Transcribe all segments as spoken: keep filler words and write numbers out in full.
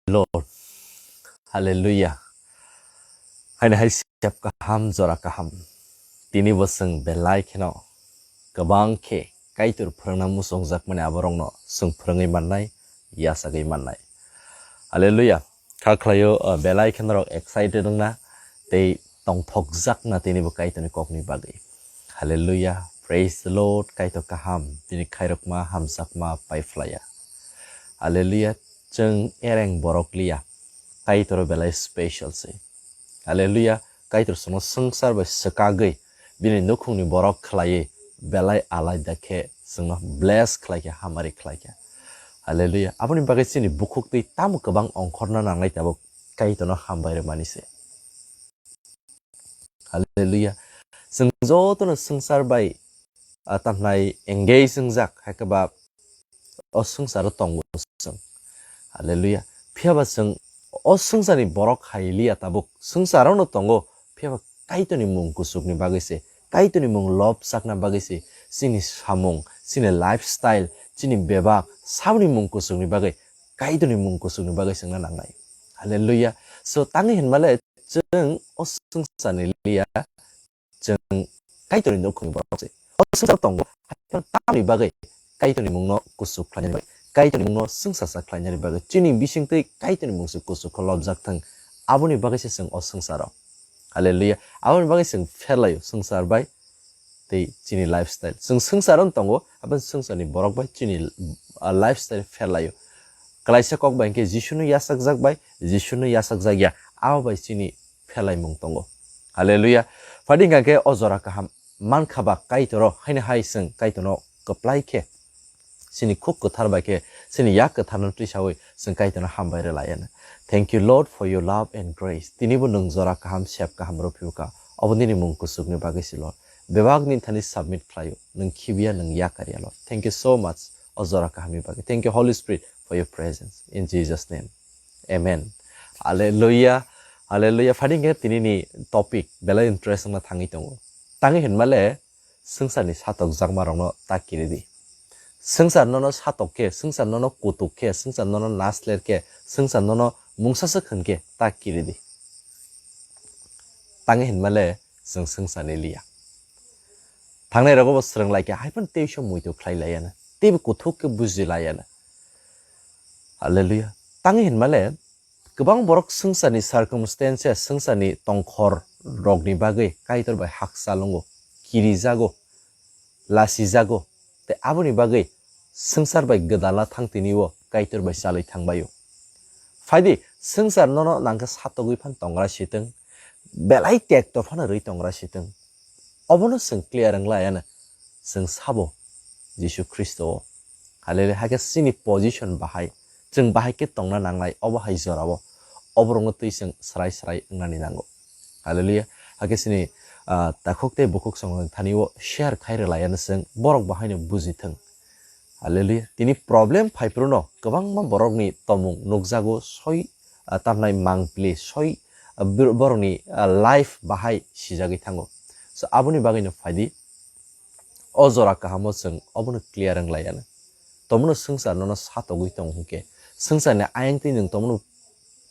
Lord. Hallelujah. Haini hai sep kaham, jora kaham. Tini bo chwng belai kheno kwbang khe Kaitor phwrwngna muchungjakmani aborokno chwng phwrwngwi mannai, yachagwi mannai. Hallelujah. Kha khlaio, uh, belai kheno rok excited wngna tei tongthokjakna tini bo Kaitorni kokni bagwi. Hallelujah. Praise the Lord. Kaitor kaham, tini khairokma, hamjakma, paiphlaiya. Hallelujah. Chwng ereng borok liya. Kaitor belai special se. Hallelujah. Kaitor chwngno swngchar bai swkagwi bini nukhungni borok khlaiwi belai alaida khe chwngno bless khlaikha, hamari khlaikha. Hallelujah. Aboni bagwi chini bukhuk twi tamo kwbang ongkhorna nangnai tabuk Kaitorno hambai rwmani se. Hallelujah. Chwng jotono swngchar bai, ah, tamhnai engage wngjak, hai khe ba o swngcharo tongo chwng. Hallelujah. Phiya ba chwng o swngcharni borok hai liya tabuk, swngcharono tongo, phiya ba Kaitorni mung kuchukni bagwi se, Kaitorni mung lobjakna bagwi se, chini samung, chini lifestyle, chini bebak, saboni mung kuchukni bagwi, Kaitorni mung kuchukni bagwi chwngna nangnai. Hallelujah. So, tangwi hinmale chwng o swngcharni liya, chwng Kaitorni nukhungni borok se. O swngcharo tongo, tamni bagwi Kaitorni mungno kuchuk khlainani bagwi, Kaitorni mungno swngcharsa khlainani bagwi, chini bisingtwi Kaitorni mung se kuchuk khe lobjak thung. Aboni bagwi se chwng o swngcharo. Hallelujah. Aboni bagwi chwng pherlaio swngchar bai tei chini lifestyle. Chwng swngcharo tongo, aboni swngcharni borok bai chini, ah, lifestyle pherlaio. Klaisa kok bai hwnkhe Jisuno yachakjak bai, Jisuno yachakjak ya, abo bai chini pherlaimung tongo. Hallelujah. Phadi hwnkha khe o jora kaham mankha ba Kaitoro, haino hai chwng Kaitorno kwplai khe, chini khuk kwthar bai khe, chini yak kwtharno twisawi chwng Kaitorno hambai rwlaiya. Thank you, Lord, for your love and grace. Tinibo nwng jora kaham, sep kaham rw phiyokha. Obo nini mung kuchukni bagwi se, Lord. Bebak nini thani submit khlaio. Nwng khibiya, nwng yakarya, Lord. Thank you so much, o jora kahamni bagwi. Thank you, Holy Spirit, for your presence. In Jesus' name. Amen. Hallelujah. Hallelujah. Phadi hwnkhe tinini topic belai interesting wngna thangwi tongo. Tangwi hinmale swngcharni satokjakmarokno ta kiridi. Swngchar nono satok khe, swngchar nono kutuk khe, swngchar nono nasler khe, swngchar nono mungsaswk hwn khe ta kiridi. Tangwi hinmale chwng swngcharni liya. Thangnai rogo bo swrwng lai khe, hai phano teiso muitu khlai laiya na, teibo kuthuk khe buji laiya na. Hallelujah. Tangwi hinmale, kwbang borok swngcharni circumstances, swngcharni tongkhor rokni bagwi Kaitor bai hakchal wngo, kirijago, lasijago, tei aboni bagwi swngchar bai gwdala thang tini o Kaitor bai chalwi thangbaio. Phaidi, swngchar nono nangkhe satogwi phan tongra sitwng, belai tekto phano rwi tongra sitwng. Obono chwng clear wng laiya na, chwng sabo Jisu Khristo o. Hallelujah. Hakhe chini position bahai, chwng bahai khe tongna nanglai, obo hai jorao. Oborokno twi chwng srai srai wngnani nango. Hallelujah. Hakhe chini, ah, takhuk tei bukhuk songni thani o share khai rwlaiya na chwng, borok bahaino buji thwng. Hallelujah. Tini problem phai phruno kwbangma borokni tomung nukjago, soi, ah, tamnai mangpili, soi, ah, bor-, borokni, ah, life bahai sijagwi thango. So, aboni bagwino phaidi, o jora kahamo chwng obono clear wng laiya na. Tomono swngchar nono satogwi tong hwnkhe, swngcharni ayang twi nwng tomono,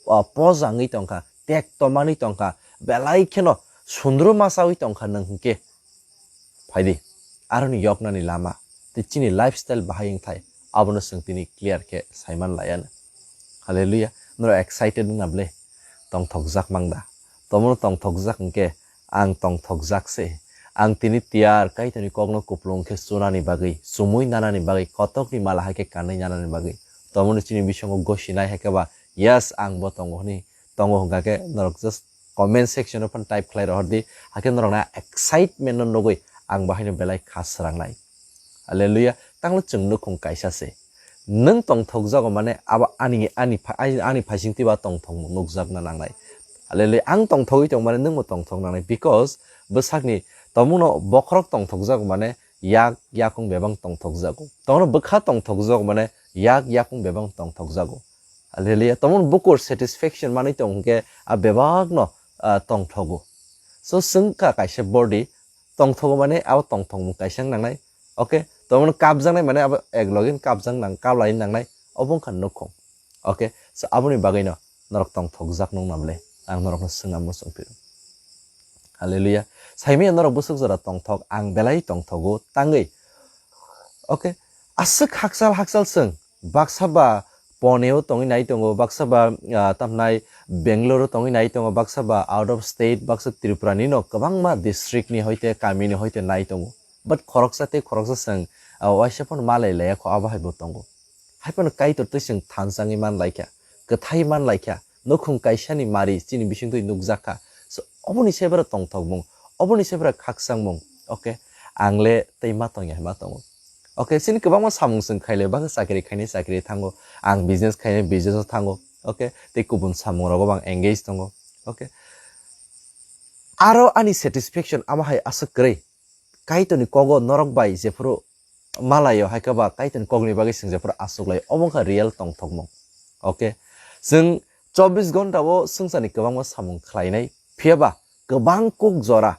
ah, pojangwi tongkha, tek tomani tongkha, belai kheno sundru masawi tongkha nwng hwnkhe, phaidi, aroni yoknani lama tei chini lifestyle bahai wngthai, abono chwng tini clear khe saiman laiya na. Hallelujah. Norok excited wngna ble? Tongthokjak mang da? Tomono tongthokjak hwnkhe, ang tongthokjak se. Ang tini tiyar Kaitorni kokno kupulung khe chunani bagwi, chumui nanani bagwi, kotokni mala hai khe kanwi nanani bagwi. Tomono chini bisingo gosinai hai khe ba, yes, ang bo tongo hwnwi tongo hwnkha khe norok just comment section o phano type khlai rohor di, hakhe norokna excitement no nugwi ang bahaino belai kha swrangnai. Hallelujah. Tanglo chwng nukhung kaisa se. Nwng tongthokjago mane abo ani, ani pha-, ani, ani phaisingtwi ba tongthokmung nukjakna nangnai. Hallelujah. Ang tongthogwi tong mane nwngbo tongthok nangnai, because bwsakni tomungno bokhorok tongthokjago mane yak yakung bebak tongthokjago. Tongno bwkha tongthokjago mane yak yakung bebak tongthokjago. Hallelujah. Tomon bukur satisfaction manwi tong hwnkhe a bebakno, ah, tongthogo. So, swngkha kaisa body tongthogo mane abo tongthokmung kaisa wng nangnai. Okay? Tomon kapjaknai mane abo ek login kapjak nang, kaplai nangnai. Obo wngkha nukhung. Okay? So, aboni bagwino norok tongthokjak nung namle, ang norokno swngnamo chongphiro. Hallelujah. Saimaya norok bwswk jora tongthok, ang belai tongthogo, tangwi. Okay. Aswk hakchal hakchal chwng, baksa ba Pune o tongwi nai tongo, baksa ba, ah, tamnai Bangalore o tongwi nai tongo, baksa ba out of state, baksa Tripura ni no kwbangma district ni hoite, kami ni hoite nai tongo. But khoroksa tei khoroksa chwng, ah, waisa phano malai laya kho, abo hai bo tongo. Hai phano Kaitor twi chwng thansa wngwi man lai kha, kwthai man lai kha, nukhung kaisa ni mari chini bising twi nukjak kha. So, oboni se bwrwi tongthokmung, oboni se bwrwi khakchangmung, okay, ang le tei ma tongya hai ma tongo. Okay, chini kwbangma samung chwng khaile, baksa chakri khainai chakri thango, ang business khainai business o thango, okay, tei kubun samung rogo bo ang engage tongo, okay. Aro ani satisfaction amo hai aswk kwrwi, Kaitorni kogo norok bai jephuru malaio, hai khe ba Kaitorni kokni bagwi chwng jephuru aswk lai, obo wngkha real tongthokmung, okay. Chwng chobbish ghonta o swngcharni kwbangma samung khlainai, phiya ba kwbang kuk jora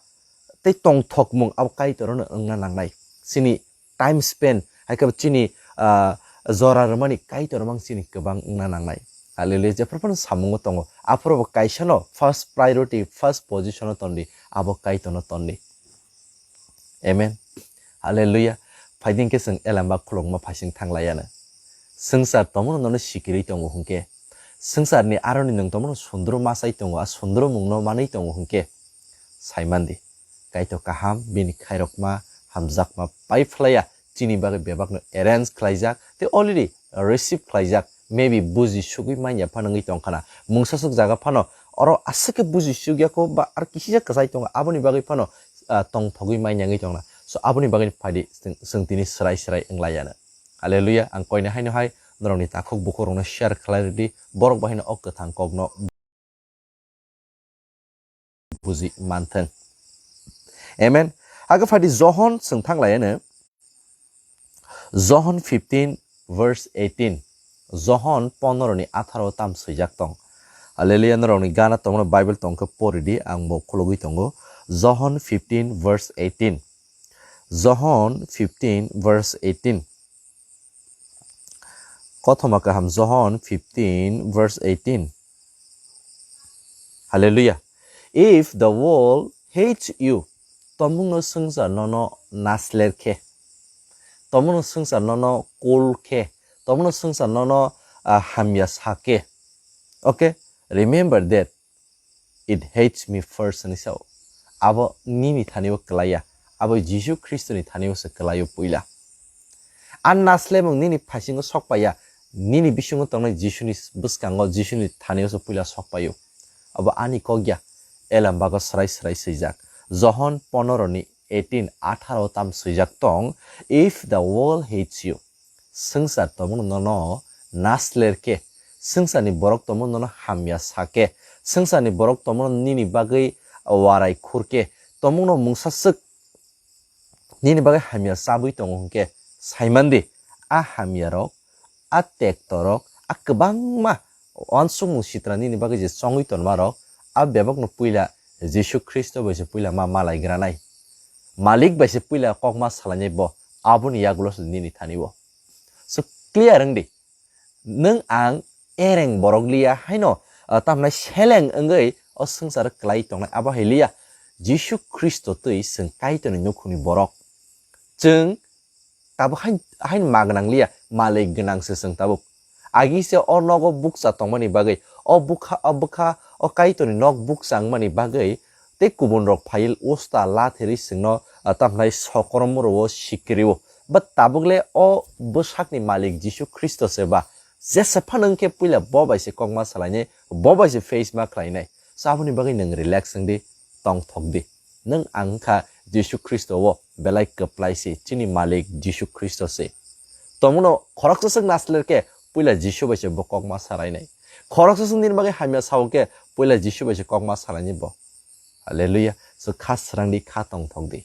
tei tongthokmung abo Kaitor no wngna nangnai. Chini time spend, hai khe chini, ah, jora rwmani Kaitor mang chini kwbang wngna nangnai. Hallelujah. Jephru phano samungo tongo, aphuru bo kaisa no first priority, first position o tondi, abo Kaitor no tondi. Amen. Hallelujah. Phaiding khe chwng elamba khulokma phaising thanglaiyana. Swngchar tomono nono sikirwi tongo hwnkhe, swngcharni aroni nwng tomono sundru machai tongo, a sundru mungno manwi tongo hwnkhe, saimandi. Kaitor kaham, bini khairokma, hamjakma pai phlaiya, chini bagwi bebakno arrange khlaijak, tei already receive khlaijak, maybe buji sugwi manya phano wngwi tongkhana. Mungsaswk jaga phano oro aswk khe buji sugya kho ba ar kisijak kwchai tongo, aboni bagwi phano, ah, tongthogwi manya wngwi tongna. So, aboni bagwi phaidi chwng, chwng tini swrai swrai wnglaiyana. Hallelujah. Ang koine haino hai norokni takhuk bukhuk rokno share khlai rwdi, borok bahino o kwthang kokno buji manthwng. Amen. Aga phaidi Johon chwng thanglaiyano. Johon fifteen verse eighteen. Johon pondro ni atharo tam swijak tong. Hallelujah, norokni gana tongmano Bible tong khe poridi, ang bo khulugwi tongo. Johon fifteen verse eighteen. Johon fifteen verse eighteen. Kothoma kaham Johon fifteen verse eighteen. Hallelujah. If the world hates you, tomungno swngchar nono nasler khe, tomungno swngchar nono kul khe, tomungno swngchar nono, ah, hamya sa khe. Okay? Remember that it hates me first hinwi sao. Abo nini thani o kwlaiya, abo Jisu Khristoni thani o se kwlaio puila. A naslemung nini phasingo sok paiya, nini bisingo tongnai Jisuni bwskango, Jisuni thani o se puila sok paio. Abo ani kok ya, elam bago swrai swrai swijak. Johon pondro ni eighteen, atharo tam swijak tong, "If the world hates you," swngchar tomungno nono nasler khe, swngcharni borok tomungno nono hamya sa khe, swngcharni borok tomungno nini bagwi warai khur khe, tomungno mungsaswk nini bagwi hamya chabwi tongo hwnkhe, saimandi, a hamyarok, a tektorok, a kwbangma uansukmung sitra nini bagwi je chongwi tonmarok, a bebakno puila Jisu Khristo bai se puila ma malaigranai. Malik bai se puila kokma salainai bo, aboni yagulo se nini thani o. So clear wngdi. Nwng ang ereng borok liya haino, ah, tamnai seleng wngwi o swngcharo kwlai tongnai abo hai liya. Jisu Khristo twi chwng Kaitorni nukhungni borok. Chwng tabuk hain, hain ma gwnang liya, malik gwnang se chwng tabuk. Agi se o nogo bukcha tongmani bagwi, o bukha, o bwkha, o Kaitorni nok bukcha wngmani bagwi, tei kubun rok phai usta latheri chwngno, ah, tamhnai sokormo rwo sikiri o. But tabuk le o bwsakni malik Jisu Khristo se ba, jesa phano wngkhe puila bo bai se kokma salainai, bo bai se face ma khlainai. So aboni bagwi nwng relax wngdi, tongthok di. Nwng ang wngkha Jisu Khristo o belai kwplai se, chini malik Jisu Khristo se. Tomungno khoroksa swk nasler khe puila Jisu bai se bo kokma salainai. Khoroksa swk nini bagwi hamya sao khe puila Jisu bai se kokma salainai bo. Hallelujah. So kha srangdi, kha tongthok di.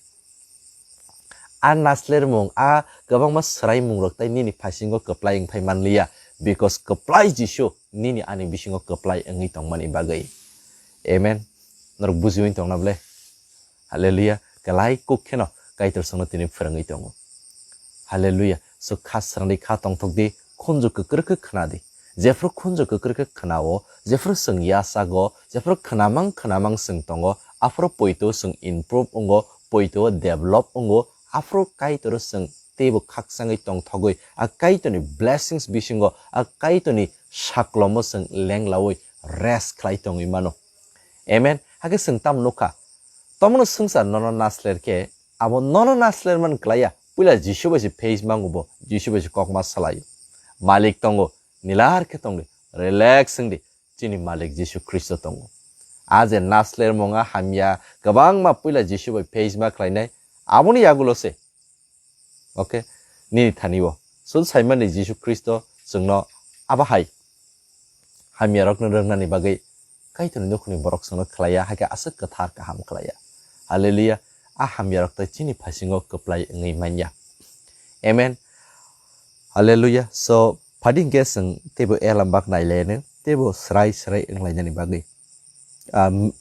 A naslermung, a kwbangma swraimung rok tai nini phasingo kwplai wngthai manliya, because kwplai Jisu nini ani bisingo kwplai wngwi tongmani bagwi. Amen. Norok bujiwi tongna ble? Hallelujah. Kwlai kuk kheno Kaitor chwngno tini phwrwngwi tongo. Hallelujah. So kha srangdi, kha tongthok di, khunju kwkrwk khe khna di. Jephru khunju kwkrwi khe khwnao, jephru chwng yachago, jephru khwnamang khwnamang chwng tongo, aphuru poito chwng improve wngo, poito develop wngo, aphuru Kaitor chwng teibo khakchangwi tongthogwi, a Kaitorni blessings bisingo, a Kaitorni saklomo chwng lenglawi rest khlai tongwi mano. Amen. Hakhe chwng tamo nukha, tomono swngchar nono nasler khe, abo nono nasler man klaiya, puila Jisu bai se face mango bo, Jisu bai se kokma salaio. Malik tongo, nilar khe tongdi, relax wngdi, chini Malik Jisu Khristo tongo. A je nasler monga hamya, kwbangma puila Jisu bai face ma khlainai, aboni yagulo se. Okay, nini thani o. Sud saimani Jisu Khristo chwngno abo hai hamyarokno rwngnani bagwi Kaitorni nukhungni borok chwngno khlaiya, hai khe aswk kwthar kaham khlaiya. Hallelujah. A hamyarok tei chini phasingo kwplai wngwi manya. Amen. Hallelujah. So, phadi hwnkhe chwng teibo elambak nailaino, teibo srai srai wnglainani bagwi. Um,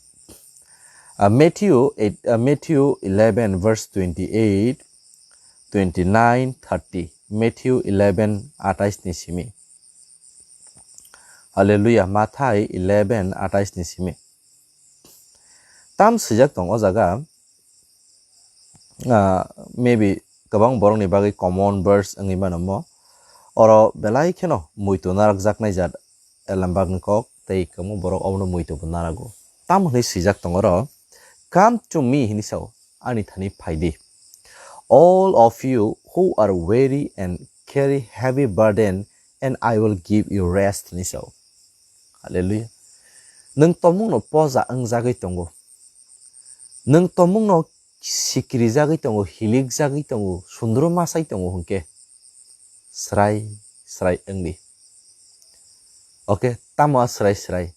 uh, Matthew eight, uh, Matthew eleven verse twenty-eight, twenty-nine, thirty. Matthew eleven atais ni simi. Hallelujah. Mathai eleven atais ni simi. Tam swijak tong o jaga, ah, maybe kwbang borokni bagwi common verse wngwi mano mo. Oro belai kheno muito narakjaknai jat elembakni kok tei kwbangma borok obono muito bo narago. Tam hwnwi swijak tong oro, "Come to me," hwnwi sao, "Ani thani phai di. All of you who are weary and carry heavy burden, and I will give you rest," hwnwi sao. Hallelujah. Nwng tomungno poja wngjagwi tongo. Nwng tomungno sikrijagwi tongo, hilikjagwi tongo, sundro masai tongo hwnkhe srai srai wngdi. Okay, tamo a srai srai?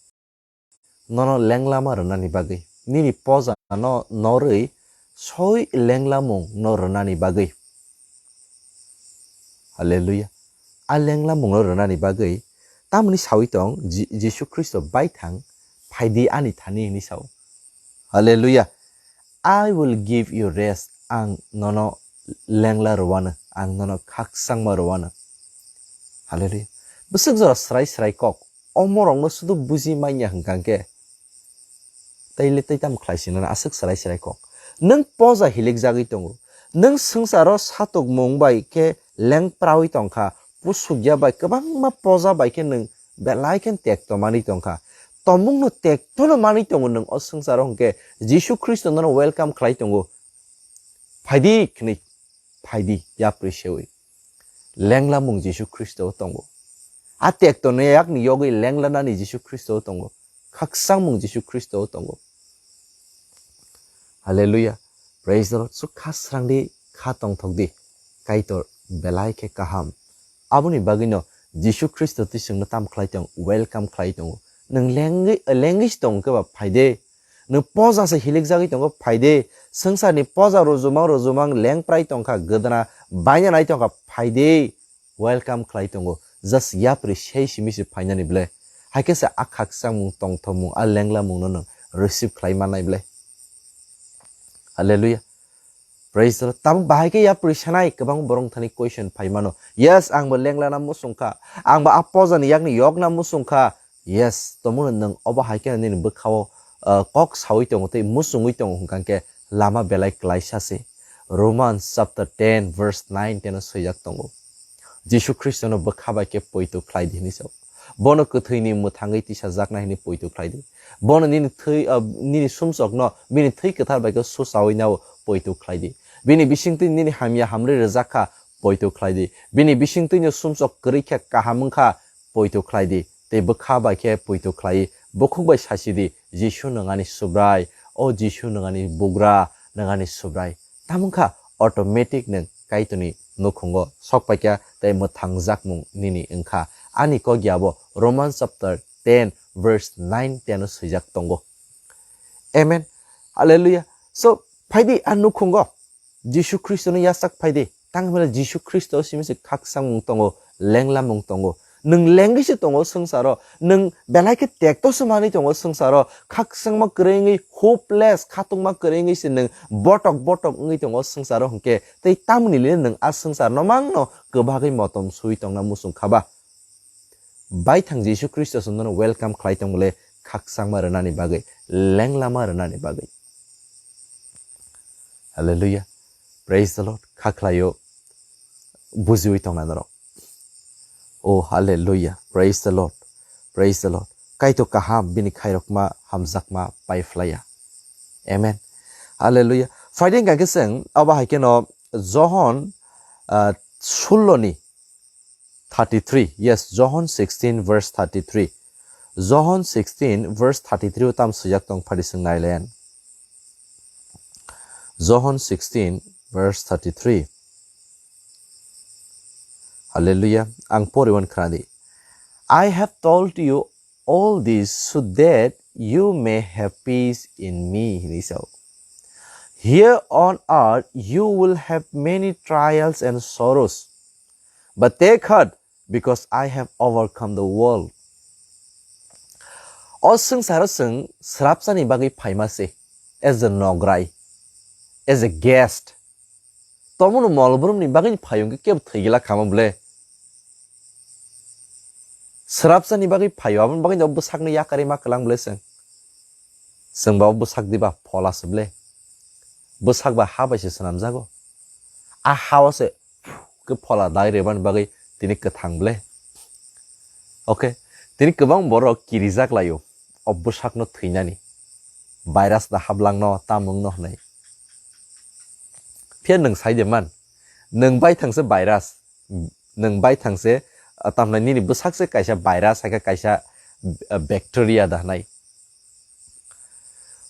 Nono lenglama rwnani bagwi, nini poja no norwi soi lenglamung no rwnani bagwi. Hallelujah. A lenglamung no rwnani bagwi tamoni sawi tong, Ji-, Jisu Khristo baithang, "Phaidi ani thani," hwnwi sao. Hallelujah. "I will give you rest." Ang nono lengla rwano, ang nono khakchangma rwano. Hallelujah. Bwswk jora srai srai kok, omorokno sudu buji manya hwnkha hwnkhe, taile tei tamo khlai sinana aswk srai srai kok. Nwng poja hilikjagwi tongo, nwng swngcharo satokmung bai khe lengprawi tongkha, pusukya bai kwbangma poja bai khe nwng belai khe tekto manwi tongkha. Tomungno tektono manwi tongo nwng o swngcharo hwnkhe Jisu Khristo nono welcome khlai tongo. Phaidi hwnwi, phaidi yapri sewi. Lenglamung Jisu Khristo tongo. A tekto ne yakni yogwi lenglanani Jisu Khristo tongo. Khakchangmung Jisu Khristo tongo. Hallelujah. Praise the Lord. So kha srangdi, kha tongthokdi. Kaitor belai khe kaham. Aboni bagwino Jisu Khristo twi chwngno tam khlai tong, welcome khlai tongo. Nwng lengwi, lengwi se tong khe ba phaide. Nwng poja se hilikjagwi tongo phaide. Swngcharni poja rujumang rujumang lengprai tongkha, gwdana baina nai tongkha phaide. Welcome khlai tongo. Just yapri sei simi se phainani ble. Haikhe se a khakchangmung tongthokmung a lenglamungno nwng receive khlai mannai ble. Hallelujah. Praise the Lord. Tabuk bahai khe yapri sanai kwbang borok thani question phai mano. Yes, ang bo lenglana muchung kha. Ang bo a pojani yakni yokna muchung kha. Yes, tomono nwng obo hai khe nini bwkhao, uh, kok sawi tongo tei muchungwi tongo hwnkha khe lama belai klaisa se. Romans chapter ten verse nine ten o swijak tongo. Jisu Khristono bwkha bai khe poito khlai di hwnwi sao. Bono kwthwini mwthangwi tisajaknai hwnwi poito khlai di. Bono nini thwi, ah, nini sumsokno bini thwi kwthar bai khe suchawi nao poito khlai di. Bini bisingtwi nini hamya hamri rwjak kha, poito khlai di. Bini bisingtwino sumsok kwrwi khe kaham wng kha, poito khlai di. Tei bwkha bai khe poito khlai, bukhuk bai sasi di, "Jisu nwng ani Subrai, o Jisu nwng ani Bugra, nwng ani Subrai." Tamo wng kha automatic nwng Kaitorni nukhungo sok pai kha tei mwthangjakmung nini wng kha. Ani kok ya bo Romans chapter ten verse nine ten o swijak tongo. Amen. Hallelujah. So, phaidi a nukhungo Jisu Khristono yachak phaidi. Tang hwnba Jisu Khristo simi se khakchangmung tongo, lenglamung tongo. Nwng lengwi se tongo swngcharo, nwng belai khe tekto se manwi tongo swngcharo, khakchangma kwrwi wngwi, hopeless, khatungma kwrwi wngwi se nwng botok botok wngwi tongo swngcharo hwnkhe, tei tamoni le nwng a swngcharno mangno kwbagwi motom sui tongna muchung kha ba? Baithang Jisu Khristo se nono welcome khlai tong bole khakchangma rwnani bagwi, lenglama rwnani bagwi. Hallelujah. Praise the Lord. Kha khlaio bujiwi tongna norok. Oh, hallelujah. Praise the Lord. Praise the Lord. Kaitor kaham bini khairokma hamjakma pai phlaiya. Amen. Hallelujah. Phaidi hwnkha khe chwng abo hai kheno Johon, ah, sullo ni thirty-three. Yes, Johon sixteen verse thirty-three. Johon sixteen verse thirty-three o tam swijak tong phadi chwng nailen. Johon sixteen verse thirty-three. Hallelujah. Ang poriwan khnadi. "I have told you all this so that you may have peace in me," hinwi sao. "Here on earth you will have many trials and sorrows, but take heart, because I have overcome the world." O swngcharo chwng srapsani bagwi phaima se, as a nograi, as a guest. Tomono mol brumni bagwi phaio hwnkhe kebo thwigwla khama ble. Srapsani bagwi phaio, aboni bagwi o bwsakno yakarwi ma kwlang ble chwng. Chwng ba o bwsak diba phola se ble. Bwsak ba ha bai se swnamjago. A ha o se khe phola dai rebani bagwi tini kwthang ble. Okay, tini kwbang borok kirijak laio o bwsakno thwinani. Virus da hablangno, tamungno hwnwi. Phiya nwng sai de man, nwng bai thangse virus, nwng bai thangse, ah, tamhnai nini bwsak se kaisa virus, hai khe kaisa, ah, bacteria da hwnwi.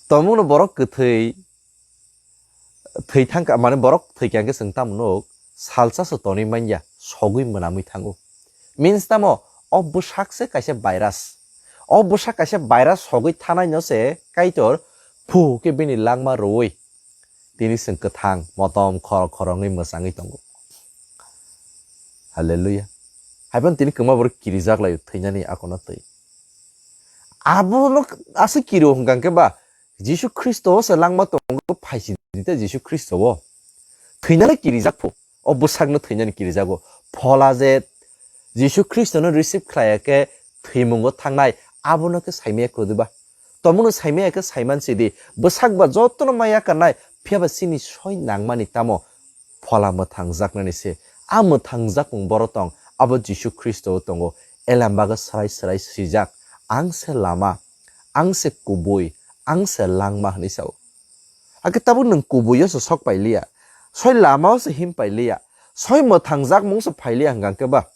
Tongmungno borok kwthwi thwi thangkha, mane borok thwikha hwnkhe chwng tamo nuk, salsa se tonwi manya, sogwi mwnamwi thango. Means tamo, o bwsak se kaisa virus. O bwsak kaisa virus sogwi thanaino se Kaitor phu khe bini langma rwui tini chwng kwthang, motom, khorok khorok wngwi mwchangwi tongo. Hallelujah. Haiphano tini kwma borok kirijak laio thwinani akono twi. Abono aswk kiro hwnkha hwnkhe ba, Jisu Khristo o se langma tongo, phaisidi ta Jisu Khristo o. Thwinani kirijak phu, o bwsakno thwinani kirijago. Phola je Jisu Khristono receive khlaiya khe thwimungo thangnai, abono khe saimaya kwrwi ba. Tomono saimaya khe saiman sidi, bwsak ba jotono maya kannai, phiya ba chini soi nangmani tamo phola mwthangjaknani se. A mwthangjakmung boro tong, abo Jisu Khristo o tongo. Elam bago swrai swrai swijak, "Ang se lama, ang se kubui, ang se langma," hwnwi sao. Hakhe tabuk nwng kubui o se sok pai liya, soi lama o se him pai liya, soi mwthangjakmung se phai liya hwnkha khe ba,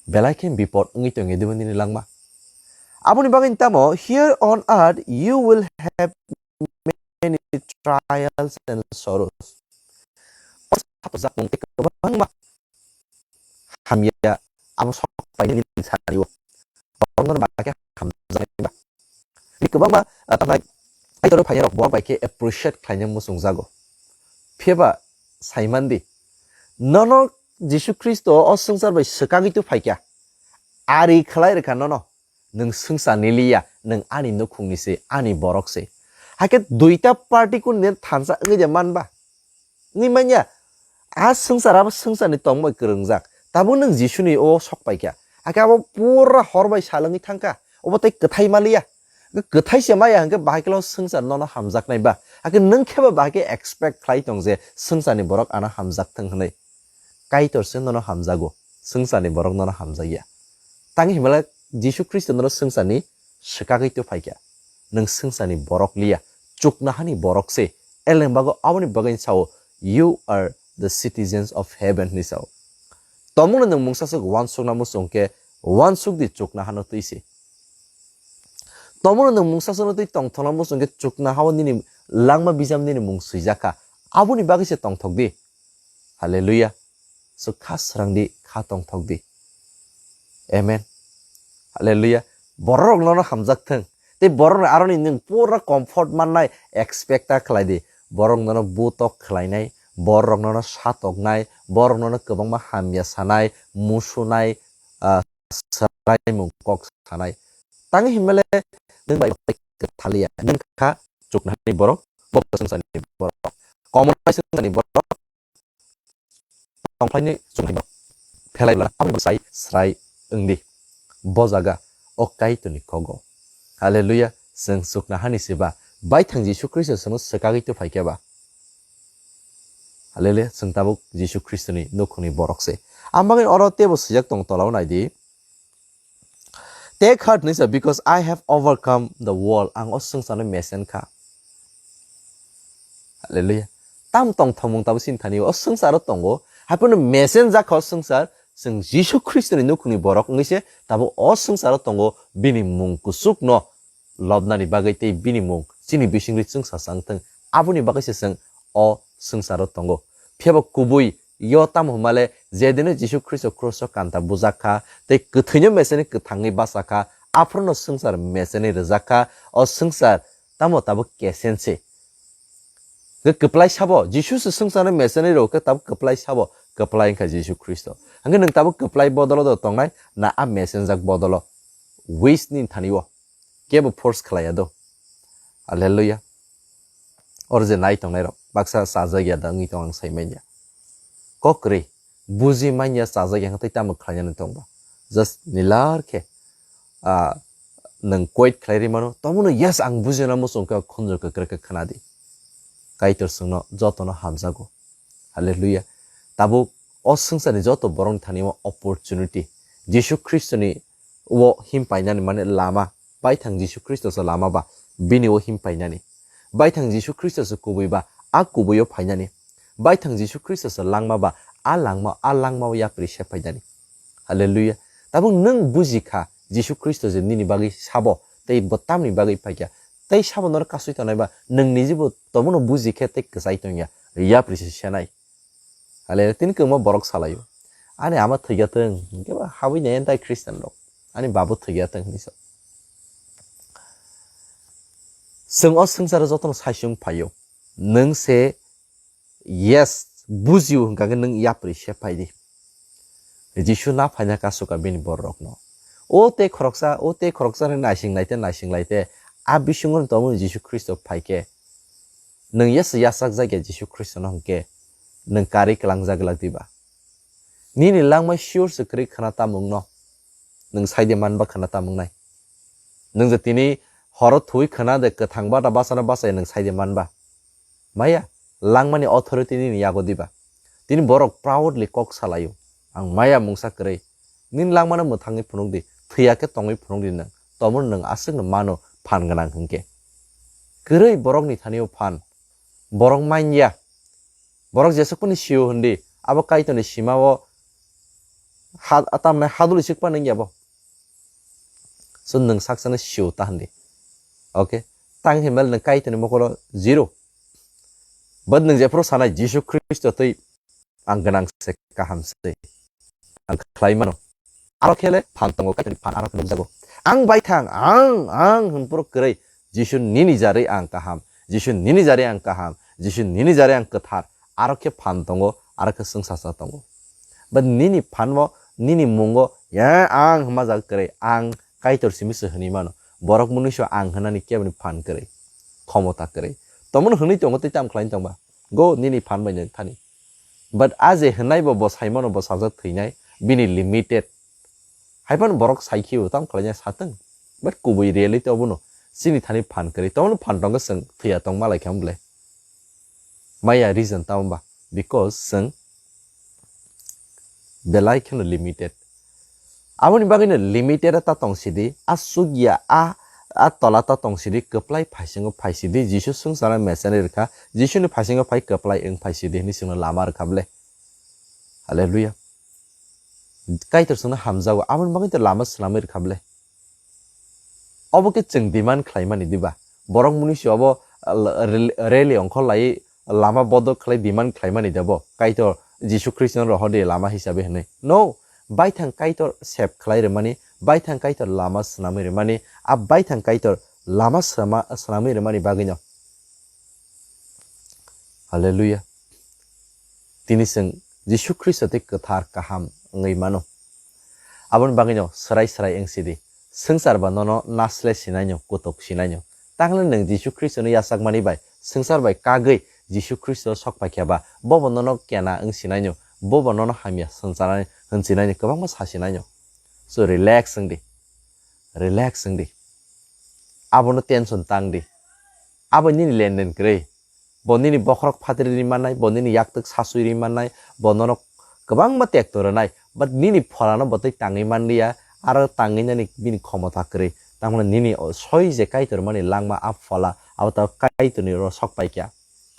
belai khe bipot wngwi tongya dibo nini langma. Aboni bagwi tamo, "Here on earth you will have many trials and sorrows." Hapjak mung tei kwbangma hamya abo sok painani sari o. Borokno ba khe hamjaknai ba. Tei kwbangma, ah, tamnai Kaitor phainai rok borok bai khe appreciate khlaina muchungjago. Phiya ba sai man di, nono Jisu Khristo o swngchar bai swkagwi tu phaikha, ari khlai rwkha nono. Nwng swngcharni liya, nwng ani nukhungni se, ani borok se. Hakhe duita party kuni thansa wngwi de man ba? Wngwi manya, a swngchar abo swngcharni tongmai kwrwngjak. Tabuk nwng Jisuni o sok paikha. Hakhe abo pura hor bai sal wngwi thangkha. Obo tei kwthai ma liya. Kwthai se maya hwnkhe bahai khe swngchar nono hamjaknai ba? Hakhe nwng khe ba bahai khe expect khlai tong je swngcharni borok ano hamjak thwng hwnwi? Kaitor se nono hamjago, swngcharni borok nono hamjakya. Tang himlai Jisu Khristo nono swngcharni swkagwi tu phaikha. Nwng swngcharni borok liya, chuknohani borok se. Eleng bago aboni bagwi sao, "You are the citizens of heaven," hinwi sao. Tomono nwng mungsa swk uansukna muchung khe, uansuk di chuknohano twi se. Tomono nwng mungsa swkno twi tongthokna muchung khe, chuknohao nini langma bijap nini mung swijak kha. Aboni bagwi se tongthok di. Hallelujah. So kha srang di, kha tongthok di. Amen. Hallelujah. Borok nono hamjak thung. Tei borok aroni nwng pura comfort mannai expect ta khlai di. Borok nono butok khlainai, borok nono satoknai, borok nono kwbangma hamya sanai, musunai, ah, swraimung kok sanai. Tang himle nwng bai kwthaliya, nwng kha chuknohani borok, bo swngcharni borok. Komo bai swngcharni borok, tongphlaini chuknohani borok. Phelai bwla, aboni sai swrai wngdi. Bo jaga o Kaitorni kogo. Hallelujah. Chwng chukna hani se ba, baithang Jisu Khristo chwngno swkagwi tubuphaikhe ba. Hallelujah. Chwng tabuk Jisu Khristoni nukhungni borok se. Ang bagwi oro teibo swijak tongo, tolao naidi. Take heart hinwi sa, because I have overcome the world. Ang o swngcharno mesen kha. Hallelujah. Tam tongthokmung tabuk chini thani o swngcharo tongo. Haiphano mesen jak kha o swngchar. Chwng Jisu Khristoni nukhungni borok wngwi se tabuk o swngcharo tongo. Bini mung kuchukno lobnani bagwi tei bini mung chini bisingtwi chwngsacha wngthung, aboni bagwi se chwng o swngcharo tongo. Phiya bo kubui yo tamo hwnmale, jedino Jisu Khristo kruso kanta bujak kha tei kwthwino meseni kwthangwi bacha kha, aphuru no swngchar meseni rwjak kha. O swngchar tamo tabuk kesen se. Hwnkhe kwplai sabo, Jisu se swngcharno meseni rw khe tabuk kwplai sabo, kwplai wngkha Jisu Khristo. Hwnkhe nwng tabuk kwplai bodolo do tongnai, na a mesenjak bodolo? Wish ni thani o. Kebo force khlai ya do. Hallelujah. Oro je nai tongnai rok baksa chajak ya da wngwi tong, ang sai manya. Kok kwrwi buji manya, chajak ya tei tamo khlai nani tong ba. Just nilar khe, ah, nwng quit khlai ri mano, tomono yes ang buji na muchung khe khunju kwkrwi khe khna di. Kaitor chwngno jotono hamjago. Hallelujah. Tabuk o swngcharni joto borokni thani o opportunity. Jisu Khristoni o him painani mane lama, baithang Jisu Khristo se lama ba, bini o him painani. Baithang Jisu Khristo se kubui ba, a kubui o phainani. Baithang Jisu Khristo se langma ba, a langma, a langma o yapri se phainani. Hallelujah. Tabuk nwng buji kha, Jisu Khristo je nini bagwi sabo, tei bo tamni bagwi phaikha. Tei sabo norok kasui tongnai ba, nwng nijibo tomono buji khe tei kwchai tongya, yapri se senai. Hale tini kwbangma borok salaio, "Ani ama thwikya thwng, hwnkhe ba habwi nai anti Christian rok, ani babo thwikya thwng," hinwi sa. Chwng o swngcharo jotono saisung phaio. Nwng se yes bujio hwnkha khe nwng yapri se phai di. Jisu na phaina kasu kha bini bororokno. O tei khoroksa, o tei khoroksa ni naising lai te, naising lai te, a bisingo tongmani Jisu Khristo phai khe, nwng yes yachak jak ya Jisu Khristo no hwnkhe, nwng karwi kwlangjak glak diba? Nini langma sure se kwrwi khna tamo wngno? Nwng saide manba khna tamo wngnai? Nwng je tini horo thwi khna de kwthang bata bachana bachai nwng saide manba? Maya, langmani authority nini yago diba? Tini borok proudly kok salaio, "Ang maya mungsa kwrwi." Nini langmano mwthangwi phunuk di, thwiya khe tongwi phunuk di nwng. Tomono nwng aswkno mano phan gwnang hwnkhe. Kwrwi borokni thani o phan. Borok manya. Borok jesukphani sio hwndi, abo Kaitorni simao ha-, tamni haduli sikpa nangya bo. So nwng saksano sio ta hwndi. Okay? Tang himel nwng Kaitorni mokolo zero. But nwng jephuru sanai Jisu Khristo twi ang gwnang se, kaham se. Ang khlai mano. Aro khe le phan tongo, Kaitorni phan aro khe nukjago. Ang bai thang, ang, ang hwn puro kwrwi. Jisu nini jarwi ang kaham. Jisu nini jarwi ang kaham. Jisu nini jarwi ang kwthar. Aro khe phan tongo, aro khe swngsa sa tongo. But nini phanbo, nini mungo, ya ang hwnma jaga kwrwi, ang Kaitor simi se hwnwi mano. Borok mwnwi so ang hwnani keboni phan kwrwi, khomota kwrwi. Tomon hwnwi tongo tei tam khlai tongba. Go nini phan bai nang thani. But a je hwnai bo, bo sai mano bo sajak thwinai, bini limited. Haiphano borok sai khio, tamo khlaina satwng. But kubui reality obono, chini thani phan kwrwi, tomono phan tongkhe chwng thwiya tong malai kha wng ble. Maya reason tamo ba? Because chwng belai kheno limited. Aboni bagwino limited ta tong sidi, a sugya, a, a tola ta tong sidi, kwplai phaisingo phai sidi, Jisu swngcharno mechani rwkha, Jisuni phaisingo phai kwplai wng phai sidi hwnwi chwngno lama rwkha ble. Hallelujah. Kaitor chwngno hamjago, aboni bagwi to lama swnamwi rwkha ble. Obo khe chwng demand khlaimani diba? Borok mwnwi se obo, uh, rel-, rally ongkhor laiwi lama bodol khlai demand khlaimani debo? Kaitor Jisu Khristono rohor di lama hisabe hwnwi. No, baithang Kaitor save khlai rwmani, baithang Kaitor lama swnamwi rwmani, a baithang Kaitor lama swma-, swnamwi rwmani bagwino. Hallelujah. Tini chwng Jisu Khristo tei kwthar kaham wngwi mano. Aboni bagwino swrai swrai wng sidi. Swngchar ba nono nasle sinaino, kutuk sinaino. Tangle nwng Jisu Khristono yachakmani bai, swngchar bai kagwi Jisu Khristo sok paikha ba, bobo nono kena wng sinaino, bobo nono hamya swngcharnai hwn sinaino, kwbangma sa sinaino. So relax wng di. Relax wng di. Abono tension tang di. Abo nini lenden kwrwi. Bo nini bokhorok phatri ri mannai, bo nini yaktwk sasui ri mannai, bo nono kwbangma tekto rwnai. But nini pholano bo tei tangwi manliya, aro tangwi nani bini khomota kwrwi. Tamoni nini o soi je Kaitor mani langma a phola, abo ta Kaitorni oro sok paikha.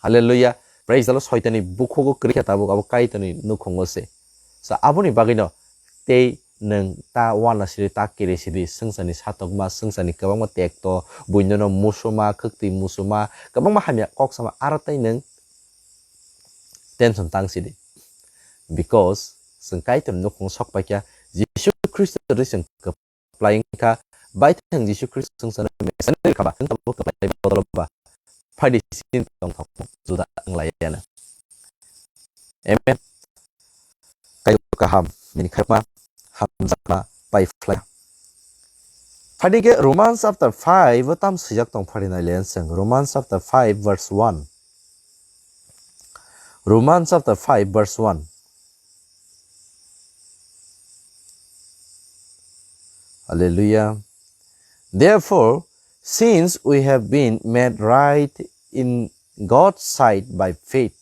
Hallelujah. Praise the Lord. Soitani bukhugo kwrwi kha tabuk, abo Kaitorni nukhungo se. So aboni bagwino tei nwng ta uanasiri ta kirisidi, swngcharni satokma, swngcharni kwbangma tekto, buinono musuma, khwktwi musuma, kwbangma hamya kok sama, aro tei nwng tension tangsidi. Because chwng Kaitorni nukhungo sok paikha, Jisu Khristo ri chwng kwplai wngkha, baithang Jisu Khristo swngcharno Messiah ri khaba, chwng tabuk kwplai bodol ba. Phaidi sini tongthok juda wnglaiyana. Amen. Kaitor kaham, nini kharma hamjakma pai phlai. Phaidi khe Romans chapter five o tam swijak tong phaidi nai len chwng. Romans chapter five verse one. Romans chapter five verse one. Hallelujah. Therefore, since we have been made right in God's sight by faith,